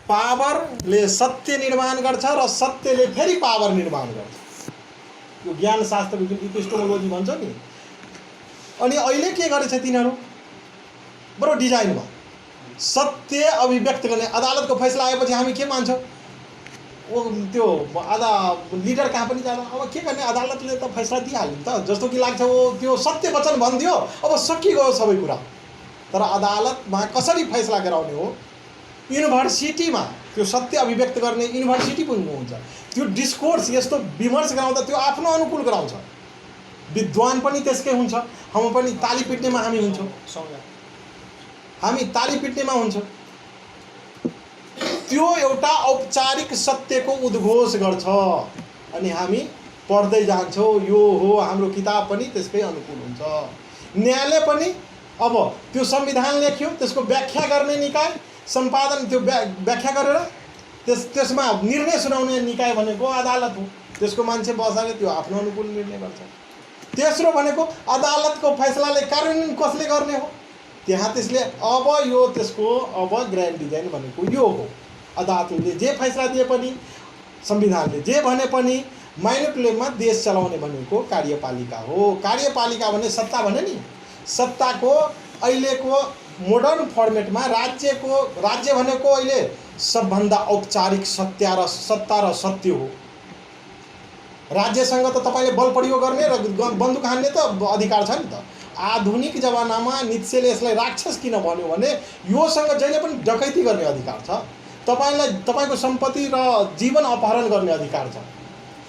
पावरले सत्य निर्माण गर्छ र सत्यले फेरि पावर निर्माण गर्छ। यो ज्ञान शास्त्रको जुन इपिस्टेमोलोजी भन्छ नि। अनि अहिले के गरेछ तिनीहरू बडो डिजाइन भयो। सत्य अभिव्यक्त गर्ने अदालतको फैसला आएपछि हामी के मान्छौँ? ओ त्यो आधा लिडर कहाँ पनि जाँदा अब के गर्ने, अदालतले त फैसला दिइहाल्यो नि त, जस्तो कि लाग्छ वो त्यो सत्य वचन भनिदियो अब सकिगयो सबै कुरा। तर अदालतमा कसरी फैसला गराउने हो? युनिभर्सिटीमा त्यो सत्य अभिव्यक्त गर्ने युनिभर्सिटी पनि हुन्छ। त्यो डिस्कोर्स यस्तो विमर्श गराउँदा त्यो आफ्नो अनुकूल गराउँछ। विद्वान पनि त्यसकै हुन्छ। हम पनि ताली पिट्नेमा हामी हुन्छौँ, हामी ताली पिट्नेमा हुन्छौँ। त्यो एउटा औपचारिक सत्यको उद्घोष गर्छ अनि हामी पढ्दै जान्छौँ। यो हो हाम्रो किताब पनि त्यसकै अनुकूल हुन्छ। न्यायालय पनि अब त्यो संविधान लेख्यो, त्यसको व्याख्या गर्ने निकाय, सम्पादन त्यो व्याख्या गरेर त्यसमा निर्णय सुनाउने निकाय भनेको अदालत हो। त्यसको मान्छे बसेर त्यो आफ्नो अनुकूल निर्णय गर्छ। तेस्रो भनेको अदालतको फैसलाले कार्यान्वयन कसले गर्ने हो? त्यहाँ त्यसले अब यो त्यसको अब ग्रान्ड डिजाइन भनेको यो हो। अदालतले जे फैसला दिए पनि, संविधानले जे भने पनि माइनोरिटीमा देश चलाउने भनेको कार्यपालिका हो। कार्यपालिका भने सत्ता भने नि, सत्ताको अहिलेको मोडर्न फर्मेटमा राज्य भनेको अहिले सबभन्दा औपचारिक सत्ता र सत्य हो। राज्यसँग त तपाईँले बल प्रयोग गर्ने र बन्दुक हान्ने त अधिकार छ नि त। आधुनिक जमानामा नित्सेले यसलाई राक्षस किन भन्यो भने योसँग जहिले पनि डकैती गर्ने अधिकार छ। तपाईलाई तपाईको सम्पत्ति र जीवन अपहरण गर्ने अधिकार छ।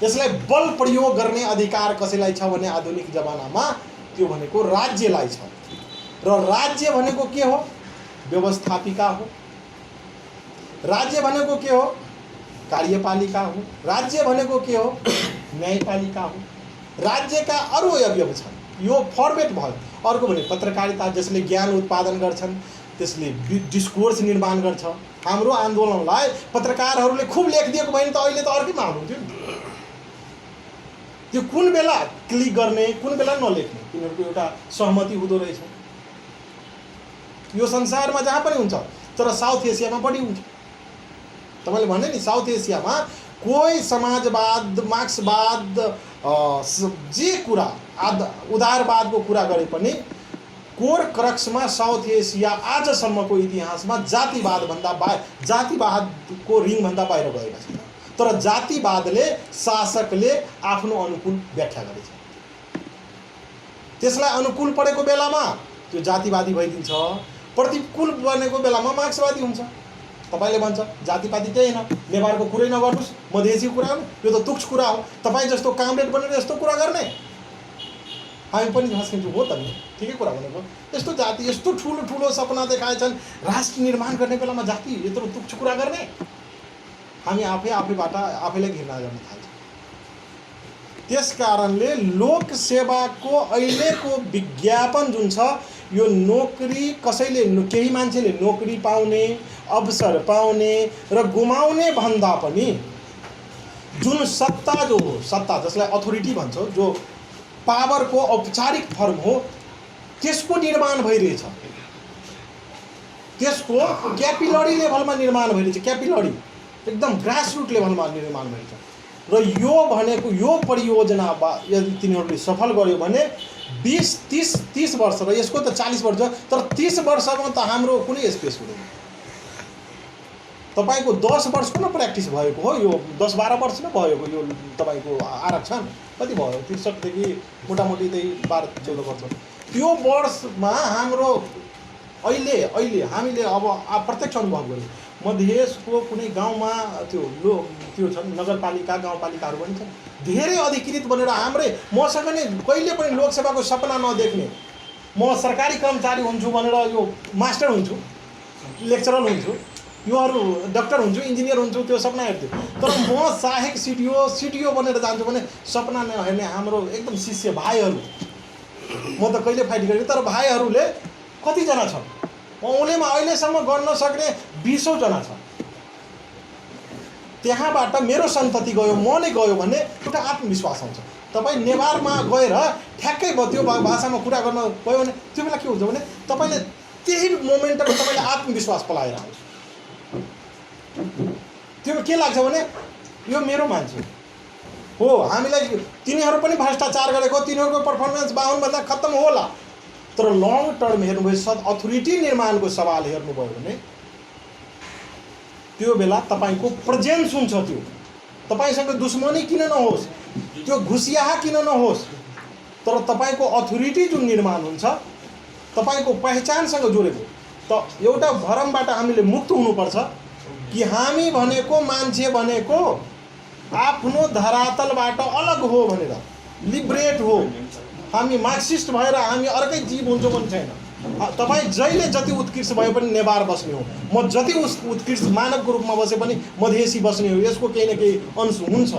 यसलाई बल प्रयोग गर्ने अधिकार कसैलाई छ भने आधुनिक जमानामा त्यो भनेको राज्यलाई छ। र राज्य भनेको के हो? व्यवस्थापिका हो। राज्य भनेको के हो? कार्यपालिका हो। राज्य भनेको के हो? न्यायपालिका हो। राज्यका अरू अवयव छन्। यो फर्मेट भयो। अर्को भने पत्रकारिता, जसले ज्ञान उत्पादन गर्छन्, त्यसले डिस्कोर्स निर्माण गर्छ। हाम्रो आन्दोलनलाई पत्रकारहरूले खूब लेखिदिएको भयो भने त अहिले त अर्कै माहौल हुन्थ्यो नि। त्यो कुन बेला क्लिक गर्ने, कुन बेला नलेख्ने, तिनीहरूको एउटा सहमति हुँदो रहेछ। यो संसारमा जहाँ पनि हुन्छ, तर साउथ एसियामा बढी हुन्छ। तपाईँले भने नि साउथ एसियामा कोही समाजवाद, मार्क्सवाद, जे कुरा उदारवादको कुरा गरे पनि कोर क्रक्समा साउथ एसिया आजसम्मको इतिहासमा जातिवादको रिङभन्दा बाहिर गएका छैन। तर जातिवादले शासकले आफ्नो अनुकूल व्याख्या गरेछ। त्यसलाई अनुकूल परेको बेलामा त्यो जातिवादी भइदिन्छ, प्रतिकूल बनेको बेलामा मार्क्सवादी हुन्छ। तपाईले भन्छ जातिवादी त्यही हैन, नेवारको कुरै नगर्नुस्, मधेसीको कुरा गर्नु, यो त तुच्छ कुरा हो। तपाईँ जस्तो कामरेड बनेर यस्तो कुरा गर्ने हामी पनि झस्किन्छौँ। हो त नि, ठिकै कुरा भनेको। यस्तो जाति, यस्तो ठुलो ठुलो सपना देखाएछन्, राष्ट्र निर्माण गर्ने बेलामा जाति यत्रो तुच्छ कुरा गर्ने, हामी आफैबाट आफैलाई घृणा गर्न थाल्छौँ। त्यस कारणले लोक सेवाको अहिलेको विज्ञापन जुन छ, यो नोकरी कसैले, केही मान्छेले नोकरी पाउने, अवसर पाउने र गुमाउने भन्दा पनि जुन सत्ता जो हो, सत्ता जसलाई अथोरिटी भन्छ, जो पावरको औपचारिक फर्म हो, त्यसको निर्माण भइरहेछ। त्यसको क्यापिलरी लेभलमा निर्माण भइरहेछ। क्यापिलरी एकदम ग्रासरुट लेभलमा निर्माण भइरहेछ। र यो भनेको यो परियोजना यदि तिनीहरूले सफल गर्यो भने 20-30 वर्ष, र यसको त 40 वर्ष, तर 30 वर्षमा त हाम्रो कुनै स्पेस हुँदैन। तपाईको 10 वर्षको न प्र्याक्टिस भएको हो, यो 10-12 वर्ष न भएको यो तपाईको आरक्षण कति भयो? 63 देखि मोटामोटी त्यही 12-14 वर्ष। त्यो वर्षमा हाम्रो अहिले हामीले अब प्रत्यक्ष अनुभव गर्यौँ। मधेसको कुनै गाउँमा त्यो छन् नगरपालिका, गाउँपालिकाहरू पनि छन्, धेरै अधिकृत बनेर हाम्रै मसँग नै कहिले पनि लोकसेवाको सपना नदेख्ने, म सरकारी कर्मचारी हुन्छु भनेर यो मास्टर हुन्छु, लेक्चरर हुन्छु, योहरू डाक्टर हुन्छु, इन्जिनियर हुन्छु, त्यो सपना हेर्थ्यो। तर म सहायक सिडिओ बनेर जान्छु भने सपना नहेर्ने हाम्रो एकदम शिष्य भाइहरू, म त कहिले फाइट गरेँ, तर भाइहरूले कतिजना छन्? औँलेमा अहिलेसम्म गर्न सक्ने 20 जना छ। त्यहाँबाट मेरो सन्तति गयो, म नै गयो भने एउटा आत्मविश्वास आउँछ। तपाईँ नेवारमा गएर ठ्याक्कै त्यो भाषामा कुरा गर्न गयो भने त्यो बेला के हुन्छ भने तपाईँले त्यही मोमेन्टमा तपाईँले आत्मविश्वास पलाएर आउँछ। त्यो के लाग्छ भने यो मेरो मान्छे हो, हामीलाई तिनीहरू पनि भ्रष्टाचार गरेको, तिनीहरूको पर्फर्मेन्स 52 भन्दा खत्तम होला, तर लङ टर्म हेर्नुभयो अथोरिटी निर्माणको सवाल हेर्नुभयो भने त्यो बेला तपाईको प्रेजेन्स हुन्छ। त्यो तपाईसँग दुश्मनी किन नहोस्, त्यो घुसिया किन नहोस्, तर तपाईको अथोरिटी जुन निर्माण हुन्छ तपाईको पहिचानसँग जोडेको, त एउटा भरमबाट हामीले मुक्त हुनुपर्छ कि हामी भनेको मान्छे भनेको आफ्नो धरातलबाट अलग हो भनेर, लिबरेट हो। हामी मार्क्सिस्ट भएर हामी अर्कै जीव हुन्छौँ भन्ने छैन। तपाईँ जहिले जति उत्कृष्ट भए पनि नेवार बस्ने हो, म जति उत्कृष्ट मानवको रूपमा बसे पनि मधेसी बस्ने हो, यसको केही न केही अंश हुन्छ,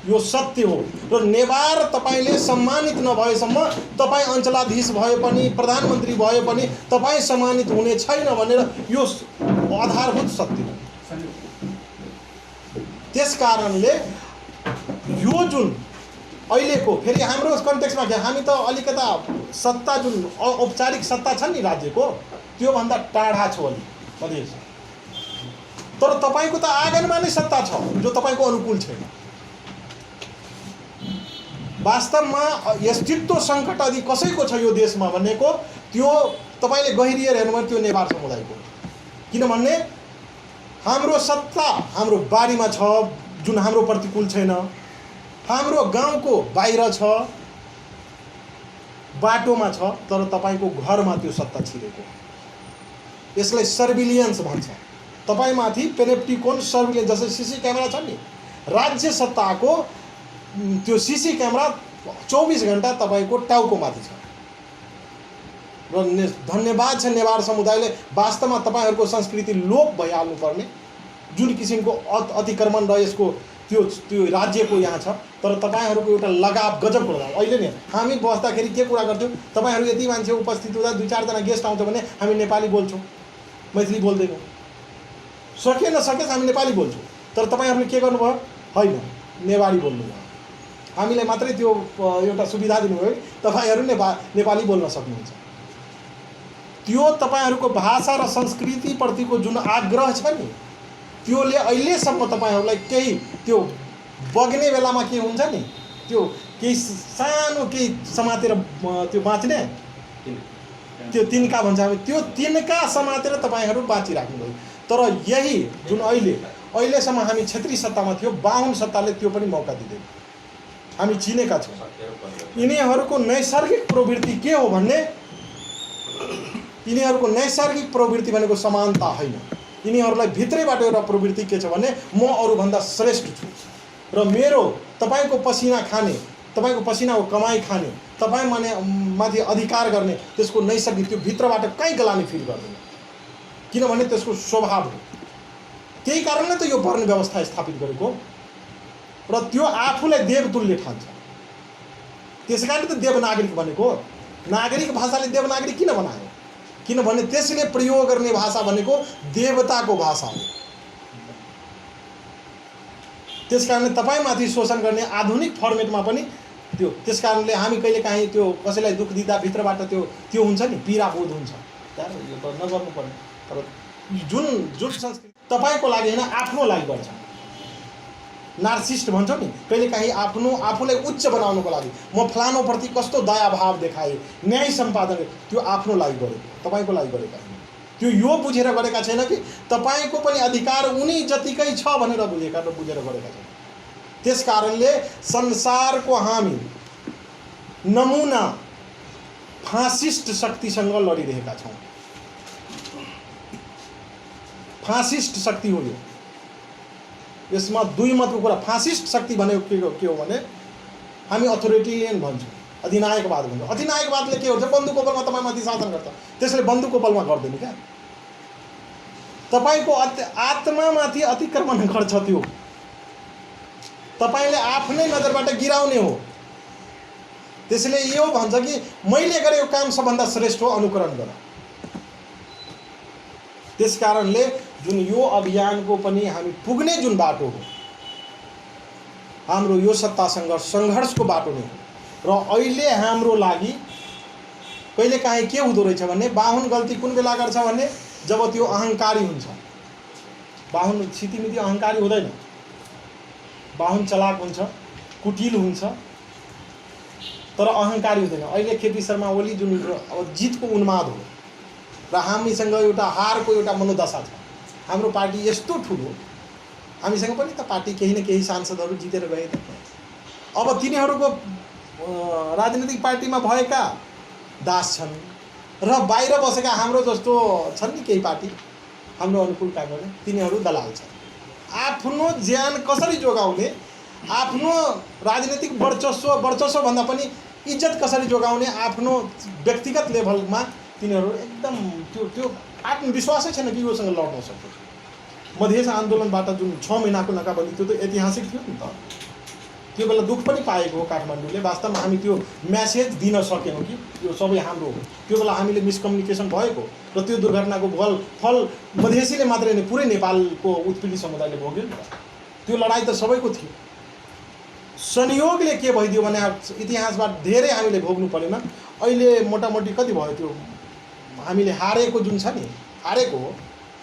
यो सत्य हो। र नेवार तपाईँले सम्मानित नभएसम्म तपाईँ अञ्चलाधीश भए पनि प्रधानमन्त्री भए पनि तपाईँ सम्मानित हुने छैन भनेर यो आधारभूत सत्य हो। त्यस कारणले यो जुन अहिलेको फेरि हाम्रो कन्टेक्स्टमा के, हामी त अलिकता सत्ता जुन औपचारिक सत्ता छ नि राज्यको त्योभन्दा टाढा छ अलि मधेस, तर तपाईँको त आँगनमा नै सत्ता छ जो तपाईँको अनुकूल छैन। वास्तवमा अस्तित्व सङ्कट यदि कसैको छ यो देशमा भनेको त्यो तपाईँले गहिरिएर हेर्नुभयो त्यो नेवार समुदायको, किनभने हाम्रो सत्ता हाम्रो बारीमा छ जुन हाम्रो प्रतिकूल छैन, हाम्रो गाउँको बाहिर छ, बाटोमा छ, तर तपाईको घरमा त्यो सत्ता छिरेको। यसलाई सर्भिलियन्स भन्छ। तपाईमाथि पेनेप्टिकोन सर्भिलियन्स, जस्तै सीसी क्यामेरा छ नि, राज्य सत्ताको त्यो सीसी क्यामेरा 24 घण्टा तपाईको टाउकोमाथि छ। र धन्यवाद छ नेवार समुदायले, वास्तवमा तपाईहरूको संस्कृति लोप भइहाल्नुपर्ने जुन किसिमको अतिक्रमण र यसको त्यो राज्यको यहाँ छ, तर तपाईहरूको एउटा लगाव गजबको लगाव। अहिले नि हामी बस्दाखेरि के कुरा गर्थ्यौँ, तपाईहरू यति मान्छे उपस्थित हुँदा 2-4 जना गेस्ट आउँछ भने हामी नेपाली बोल्छौँ, मैथिली बोल्दैनौँ। सके नसकेस् हामी नेपाली बोल्छौँ, तर तपाईहरूले के गर्नुभयो, होइन नेवारी बोल्नुभयो। हामीलाई मात्रै त्यो एउटा सुविधा दिनुभयो, तपाईहरू नेपाली बोल्न सक्नुहुन्छ। त्यो तपाईहरूको भाषा र संस्कृतिप्रतिको जुन आग्रह छ नि, त्योले अहिलेसम्म तपाईहरूलाई केही त्यो बग्ने बेलामा के हुन्छ नि, त्यो केही सानो केही समातेर त्यो बाँच्ने, त्यो तिनका भन्छ हामी, त्यो तिनका समातेर तपाईहरू बाँचिराख्नुभयो। तर यही जुन अहिलेसम्म हामी क्षेत्रीय सत्तामा थियो, 52 सत्ताले त्यो पनि मौका दिँदैन। हामी चिनेका छौँ। यिनीहरूको नैसर्गिक प्रवृत्ति के हो भन्ने, यिनीहरूको नैसर्गिक प्रवृत्ति भनेको समानता होइन। यिनीहरूलाई भित्रैबाट एउटा प्रवृत्ति के छ भने म अरूभन्दा श्रेष्ठ छु र मेरो तपाईको पसिना खाने, तपाईको पसिनाको कमाई खाने, तपाईँ माथि अधिकार गर्ने त्यसको नैसर्गिक त्यो भित्रबाट कहीँ गलानी फिल गर्दैन, किनभने त्यसको स्वभाव हो। त्यही कारणले त यो वर्ण व्यवस्था स्थापित गरेको र त्यो आफूलाई देवतुल्य ठान्छ। त्यसकारण त देवनागरिक भनेको। नागरिक भाषाले देवनागरिक किन बनायो, किनभने त्यसले प्रयोग गर्ने भाषा भनेको देवताको भाषा हो। त्यसकारणले तपाईमाथि शोषण गर्ने आधुनिक फर्मेटमा पनि त्यो, त्यसकारणले हामी कहिलेकाहीँ त्यो कसैलाई दुःख दिँदा भित्रबाट त्यो हुन्छ नि, पीडा बोध हुन्छ, यार यो त नगर्नुपर्ने। तर जुन संस्कृति तपाईको लागि हैन आफ्नो लागि गर्छ, नार्सिस्ट भन्छौँ नि, कहिलेकाहीँ आफूलाई उच्च बनाउनको लागि म फलानोप्रति कस्तो दयाभाव देखाएँ, न्याय सम्पादन, त्यो आफ्नो लागि गरेको, तपाईँको लागि गरेका छैन। त्यो यो बुझेर गरेका छैन कि तपाईँको पनि अधिकार उनी जतिकै छ भनेर बुझेर गरेका छैन। त्यस कारणले संसारको हामी नमुना फासिस्ट शक्तिसँग लडिरहेका छौँ। फासिस्ट शक्ति हो यो। यसमा दुई मतको कुरा। फासिस्ट शक्ति भनेको के हो भने हामी अथोरिटेरियन भन्छौँ, अधिनायकवाद भन्छौँ। अधिनायकवादले के हुन्छ, बन्दुकको बलमा तपाईँमाथि शासन गर्छ, त्यसले बन्दुकको बलमा गर्दैन क्या, तपाईँको आत्मामाथि अतिक्रमण गर्छ। त्यो तपाईँले आफ्नै नजरबाट गिराउने हो। त्यसले यो भन्छ कि मैले गरेको काम सबभन्दा श्रेष्ठ हो, अनुकरण गर। त्यसकारणले जुन यो अभियानको पनि हामी पुग्ने जुन बाटो हो, हाम्रो यो सत्ता सङ्घर्षको बाटो नै हो। र अहिले हाम्रो लागि कहिलेकाहीँ के हुँदो रहेछ भने 52 गल्ती कुन बेला गर्छ भने जब त्यो अहङ्कारी हुन्छ, बाहुन छितिमिति अहङ्कारी हुँदैन, बाहुन चलाक हुन्छ, कुटिल हुन्छ, तर अहङ्कारी हुँदैन। अहिले केपी शर्मा ओली जुन अब जितको उन्माद हो र हामीसँग एउटा हारको एउटा मनोदशा छ। हाम्रो पार्टी यस्तो ठुलो, हामीसँग पनि त पार्टी केही न केही सांसदहरू जितेर गए त। अब तिनीहरूको राजनीतिक पार्टीमा भएका दास छन् र बाहिर बसेका हाम्रो जस्तो छन् नि केही पार्टी हाम्रो अनुकूल काम गर्ने, तिनीहरू दलाल छन्। आफ्नो ज्यान कसरी जोगाउने, आफ्नो राजनीतिक वर्चस्व भन्दा पनि इज्जत कसरी जोगाउने, आफ्नो व्यक्तिगत लेभलमा तिनीहरू एकदम त्यो आत्मविश्वासै छैन कि योसँग लड्न सक्छ। मधेस आन्दोलनबाट जुन 6 महिनाको नाकाबन्दी त्यो त ऐतिहासिक थियो नि त। त्यो बेला दुःख पनि पाएको हो काठमाडौँले। वास्तवमा हामी त्यो म्यासेज दिन सकेनौँ कि यो सबै हाम्रो हो। त्यो बेला हामीले मिसकम्युनिकेसन भएको र त्यो दुर्घटनाको फल मधेसीले मात्रै नै पुरै नेपालको उत्पीडित समुदायले भोग्यो नि त। त्यो लडाइँ त सबैको थियो। संयोगले के भइदियो भने इतिहासबाट धेरै हामीले भोग्नु परेन। अहिले मोटामोटी कति भयो त्यो हामीले हारेको जुन छ नि, हारेको हो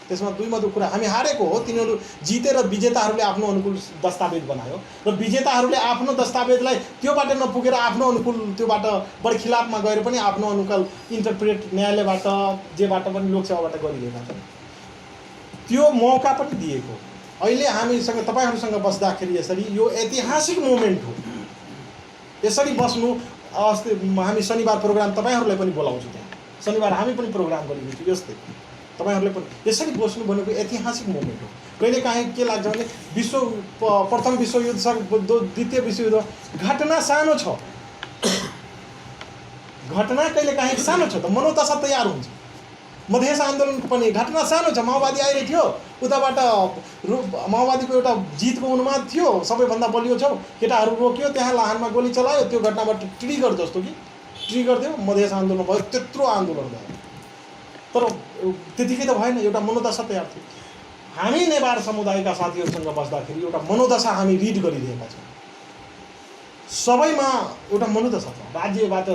त्यसमा दुई मधु कुरा, हामी हारेको हो। तिनीहरू जितेर विजेताहरूले आफ्नो अनुकूल दस्तावेज बनायो र विजेताहरूले आफ्नो दस्तावेजलाई त्योबाट नपुगेर आफ्नो अनुकूल त्योबाट बढी खिलाफमा गएर पनि आफ्नो अनुकूल इन्टरप्रेट न्यायालयबाट जेबाट पनि लोकसेवाबाट गरिरहेका छन्। त्यो मौका पनि दिएको। अहिले हामीसँग तपाईहरुसँग बस्दाखेरि यसरी यो ऐतिहासिक मोमेन्ट हो। यसरी बस्नु अस्ति हामी शनिबार प्रोग्राम तपाईहरुलाई पनि बोलाउँछु त्यहाँ। शनिबार हामी पनि प्रोग्राम गरिदिन्छौँ यस्तै। तपाईहरुले पनि यसरी बस्नु भनेको ऐतिहासिक मोमेन्ट हो। कहिलेकाहीँ के लाग्छ भने प्रथम विश्वयुद्ध द्वितीय विश्वयुद्ध घटना सानो छ, घटना कहिलेकाहीँ सानो छ त मनोदशा तयार हुन्छ। मधेस आन्दोलन पनि घटना सानो छ, माओवादी आइरहेको थियो, उताबाट माओवादीको एउटा जितको उन्माद थियो, सबैभन्दा बलियो छ, केटाहरू रोक्यो, त्यहाँ लाहानमा गोली चलायो, त्यो घटनाबाट ट्रिगर जस्तो कि ट्रिगर थियो, मधेस आन्दोलन भयो, त्यत्रो आन्दोलन भयो। तर त्यतिकै त भएन, एउटा मनोदशा तयार थियो। हामी नेवार समुदायका साथीहरूसँग बस्दाखेरि एउटा मनोदशा हामी रिड गरिरहेका छौँ। सबैमा एउटा मनोदशा छ, राज्यबाट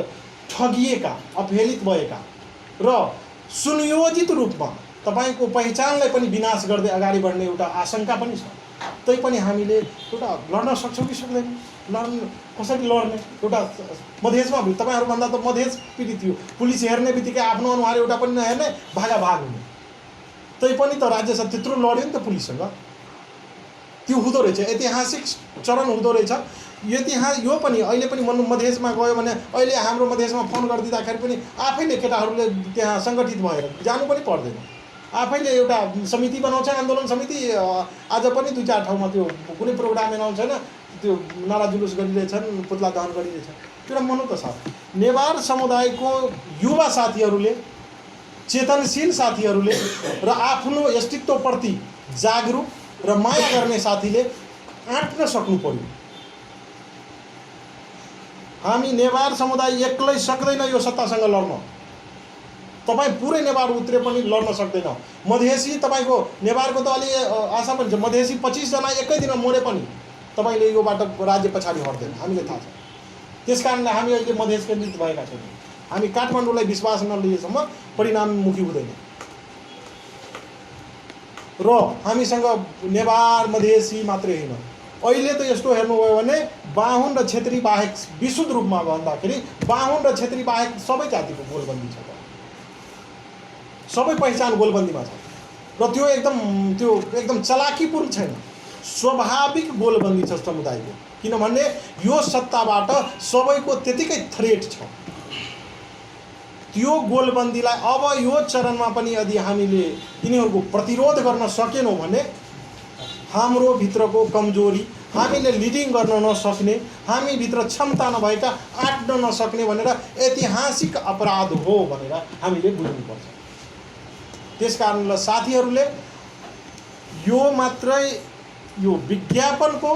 ठगिएका, अपहेलित भएका र सुनियोजित रूपमा तपाईको पहिचानलाई पनि विनाश गर्दै अगाडि बढ्ने एउटा आशंका पनि छ। तैपनि हामीले एउटा लड्न सक्छौँ कि सक्दैनौँ? कसरी लड्ने? एउटा मधेसमा तपाईहरुभन्दा त मधेस पीडित थियो, पुलिस हेर्ने बित्तिकै आफ्नो अनुहार एउटा पनि नहेर्ने, भागाभाग हुने। तैपनि त राज्य छ त्यत्रो लड्यो नि त पुलिससँग। त्यो हुँदो रहेछ, ऐतिहासिक चरण हुँदो रहेछ। यो पनि अहिले पनि मधेसमा गयो भने अहिले हाम्रो मधेसमा फोन गरिदिँदाखेरि पनि आफैले केटाहरूले त्यहाँ सङ्गठित भएर जानु पनि पर्दैन। आफैले एउटा समिति बनाउँछ, आन्दोलन समिति। आज पनि 2-4 ठाउँमा त्यो कुनै प्रोग्राम एनाउन्स छैन, त्यो नारा जुलुस गरिरहेछन्, पुतला दहन गरिरहेछन्। त्यो एउटा मनोदशा। नेवार समुदायको युवा साथीहरूले, चेतनशील साथीहरूले र आफ्नो अस्तित्वप्रति जागरुक र माया गर्ने साथीले आँट्न सक्नु पर्यो। हामी नेवार समुदाय एक्लै सक्दैन यो सत्तासँग लड्न। तपाईँ पुरै नेवार उत्रे पनि लड्न सक्दैन। मधेसी तपाईको नेवारको त अलि आशा पनि छ, मधेसी 25 जना एकै दिनमा मरे पनि तपाईले योबाट राज्य पछाडि हट्दैन, हामीले थाहा छ। त्यसकारणले हामी अहिले मधेस केन्द्रित भएका छैनौँ। हामी काठमाडौँलाई विश्वास नलिएसम्म परिणाममुखी हुँदैन। र हामीसँग नेवार मधेसी मात्रै होइन, अहिले त यस्तो हेर्नुभयो भने बाहुन र क्षेत्री बाहेक विशुद्ध रूपमा भन्दाखेरि बाहुन र क्षेत्री बाहेक सबै जातिको गोलबन्दी छ। सबै पहिचान गोलबन्दीमा छ र त्यो एकदम चलाकीपूर्ण छैन, स्वाभाविक गोलबन्दी छ समुदायको। किनभने यो सत्ताबाट सबैको त्यतिकै थ्रेट छ। त्यो गोलबन्दीलाई अब यो चरणमा पनि यदि हामीले यिनीहरूको प्रतिरोध गर्न सकेनौँ भने हाम्रो भित्रको कमजोरी, हामीले लिडिङ गर्न नसक्ने, हामी भित्र क्षमता नभएका, आँट्न नसक्ने भनेर ऐतिहासिक अपराध हो भनेर हामीले बुझ्नुपर्छ। त्यसकारणले साथीहरूले यो मात्रै यो विज्ञापनको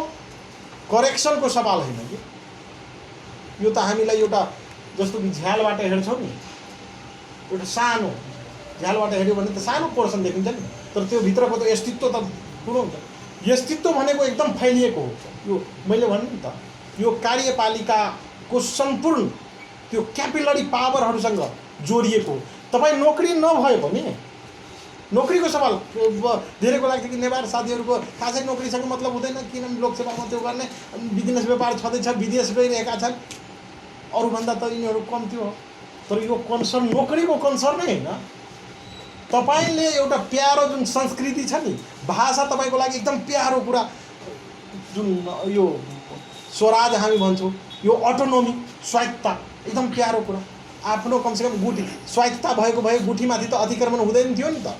करेक्सनको सवाल होइन कि यो त हामीलाई एउटा जस्तो कि झ्यालबाट हेर्छौँ नि, एउटा सानो झ्यालबाट हेऱ्यो भने त सानो पोर्सन देखिन्छ नि, तर त्यो भित्रको त अस्तित्व त ठुलो हुन्छ। अस्तित्व भनेको एकदम फैलिएको हो। यो मैले भने नि त, यो कार्यपालिकाको सम्पूर्ण त्यो क्यापिलरी पावरहरूसँग जोडिएको हो। तपाईँ नोकरी नभए पनि नोकरीको सवाल धेरैको लाग्छ कि नेवार साथीहरूको खासै नोकरीसँग मतलब हुँदैन, किनभने लोकसेवामा त्यो गर्ने बिजनेस व्यापार छँदैछ, विदेश गइरहेका छन्, अरूभन्दा त यिनीहरू कम्ती हो। तर यो कन्सर्न नोकरीको कन्सर्न नै होइन। तपाईँले एउटा प्यारो जुन संस्कृति छ नि, भाषा तपाईँको लागि एकदम प्यारो कुरा, जुन यो स्वराज हामी भन्छौँ, यो अटोनोमी, स्वायत्तता एकदम प्यारो कुरा। आफ्नो कमसेकम गुठी स्वायत्तता भएको भए गुठीमाथि त अतिक्रमण हुँदैन थियो नि त।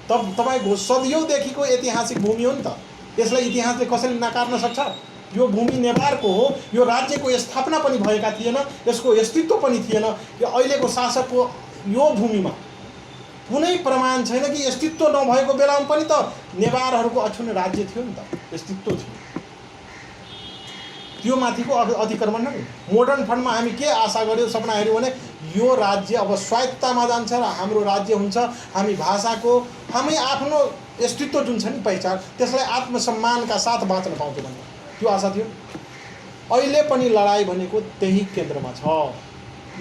तब तपाईँको सदियौँदेखिको ऐतिहासिक भूमि हो नि त। यसलाई इतिहासले कसैले नकार्न सक्छ? यो भूमि नेवारको हो। यो राज्यको स्थापना पनि भएका थिएन, यसको अस्तित्व पनि थिएन। यो अहिलेको शासकको यो भूमिमा कुनै प्रमाण छैन कि अस्तित्व नभएको बेलामा पनि त नेवारहरूको अछुन राज्य थियो नि त, अस्तित्व थियो। त्यो माथिको अतिक्रमण नै। मोडर्न फन्डमा हामी के आशा गर्यौँ, सपना हेऱ्यौँ भने यो राज्य अब स्वायत्ततामा जान्छ र हाम्रो राज्य हुन्छ। हामी भाषाको, हामी आफ्नो अस्तित्व जुन छ नि पहिचान, त्यसलाई आत्मसम्मानका साथ बाँच्न पाउँछौँ भन्ने त्यो आशा थियो। अहिले पनि लडाइँ भनेको त्यही केन्द्रमा छ।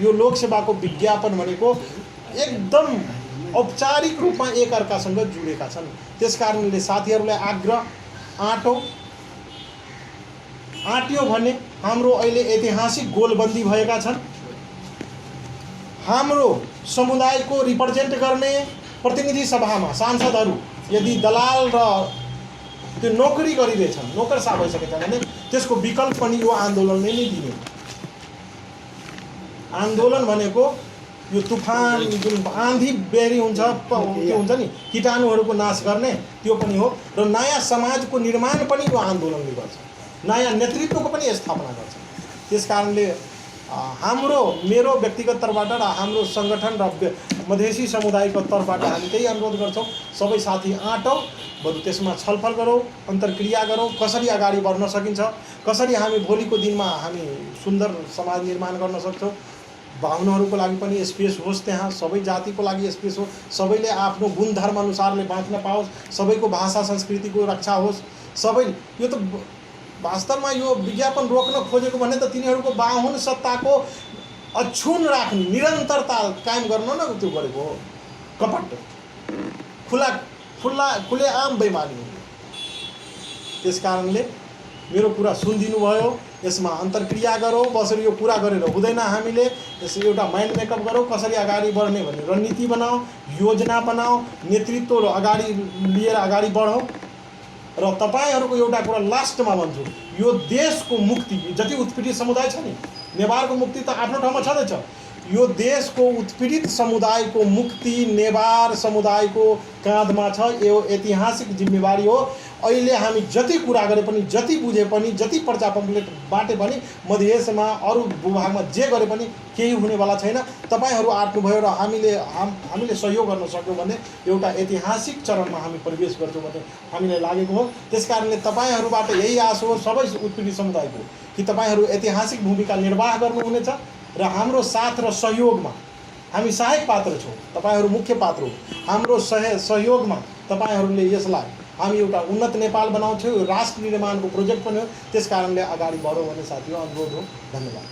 यो लोकसेवाको विज्ञापन भनेको एकदम औपचारिक रूपमा एकअर्कासँग जुडेका छन्। त्यसकारणले साथीहरूलाई आग्रह, आँट्यो भने हाम्रो अहिले ऐतिहासिक गोलबन्दी भएका छन्। हाम्रो समुदायको रिप्रेजेन्ट गर्ने प्रतिनिधि सभामा सांसदहरू यदि दलाल र त्यो नोकरी गरिरहेछन्, नोकरसा भइसकेका छन् भने त्यसको विकल्प पनि यो आन्दोलनले नै दिने। आन्दोलन भनेको यो तुफान, जुन आँधी बेरी हुन्छ, त्यो हुन्छ नि, कीटाणुहरूको नाश गर्ने, त्यो पनि हो। र नयाँ समाजको निर्माण पनि यो आन्दोलनले गर्छ, नयाँ नेतृत्वको पनि स्थापना गर्छ। त्यसकारणले मेरो व्यक्तिगत तर्फबाट र हाम्रो सङ्गठन र मधेसी समुदायको तर्फबाट हामी त्यही अनुरोध गर्छौँ, सबै साथी आँटौँ, बरु त्यसमा छलफल गरौँ, अन्तर्क्रिया गरौँ, कसरी अगाडि बढ्न सकिन्छ, कसरी हामी भोलिको दिनमा हामी सुन्दर समाज निर्माण गर्न सक्छौँ। बाहुनहरूको लागि पनि स्पेस होस्, त्यहाँ सबै जातिको लागि स्पेस हो, सबैले आफ्नो गुणधर्म अनुसारले बाँच्न पाओस्, सबैको भाषा संस्कृतिको रक्षा होस्। सबै यो त वास्तवमा यो विज्ञापन रोक्न खोजेको भने त तिनीहरूको बाहुन सत्ताको अक्षुण राख्ने, निरन्तरता कायम गर्न न त्यो गरेको हो। कपट, खुलेआम बेइमानी हो। त्यसकारणले मेरो कुरा सुनिदिनु भयो, यसमा अन्तर्क्रिया गरौँ, बसेर यो कुरा गरेर हुँदैन। हामीले यसरी एउटा माइन्ड मेकअप गरौँ, कसरी अगाडि बढ्ने भन्ने रणनीति बनाऊ, योजना बनाऊ, नेतृत्व अगाडि लिएर अगाडि बढौँ। र तपाईँहरूको एउटा कुरा लास्टमा भन्छु, यो देशको मुक्ति, जति उत्पीडित समुदाय छ नि, नेवारको मुक्ति त आफ्नो ठाउँमा छँदैछ, यो देशको उत्पीडित समुदायको मुक्ति नेवार समुदायको काँधमा छ। यो ऐतिहासिक जिम्मेवारी हो। अहिले हामी जति कुरा गरे पनि, जति बुझे पनि, जति पर्चा पम्पलेट बाटे पनि, मधेसमा अरू भूभागमा जे गरे पनि केही हुनेवाला छैन। तपाईँहरू आँट्नुभयो र हामीले सहयोग गर्न सक्यौँ भने एउटा ऐतिहासिक चरणमा हामी प्रवेश गर्छौँ भन्ने हामीलाई लागेको हो। त्यसकारणले तपाईँहरूबाट यही आश हो सबै उत्पीडित समुदायको, कि तपाईँहरू ऐतिहासिक भूमिका निर्वाह गर्नुहुनेछ र हाम्रो साथ र सहयोगमा हामी सहायक पात्र छौँ, तपाईँहरू मुख्य पात्र हो। हाम्रो सहयोगमा तपाईँहरूले यसलाई हामी एउटा उन्नत नेपाल बनाउँछौँ, राष्ट्र निर्माणको प्रोजेक्ट पनि हो। त्यसकारणले अगाडि बढौँ भन्ने साथीहरू अनुरोध हो। धन्यवाद।